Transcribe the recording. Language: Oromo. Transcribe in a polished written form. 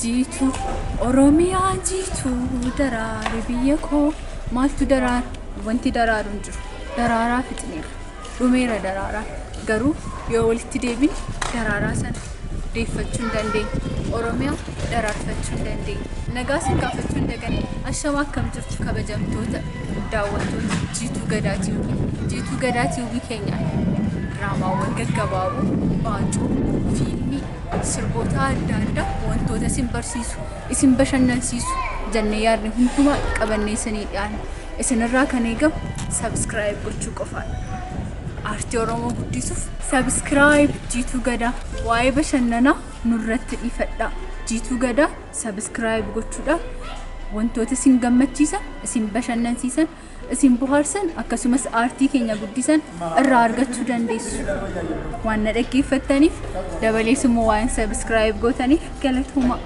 Jiituu Oromiyaa, jiituu daraare biyya koo. Maaltu daraara? Wanti daraaru hin jiru. Daraaraa fixneerra. Dhumeera daraaraa. Garuu yoo walitti deebine daraaraa sana deeffachuu hin dandeenya. Oromiyaa daraarfachuu hin dandeenya. Nagaa isin gaafachuu hin daganne. Ashamaa, akkam jirtu kabajamtoota daawwattoota Jiituu Gadaa TV? Jiituu Gadaa TV keenyaan diraamaawwan gaggabaaboo, baacoo, fiilmii, sirboota adda addaa, wantoota isin barsiisu, isin bashannansiisu jennee yaadne hundumaa qabannee isinii dhiyaanna. Isinirraa kan eegamu subscribe gochuu qofaadha. Aartii Oromoo guddisuuf subscribe Jiituu Gadaa. Waa'ee bashannanaa nurratti dhiifadhaa. Jiituu Gadaa subscribe gochuudhaaf wantoota isin gammachiisan, isin bashannansiisan, isin bohaarsan, akkasumas aartii keenya guddisan irraa argachuu dandeessu. Waan na dhaggeeffattaniif, dabalees immoo waan subscribe gootaniif galatooma.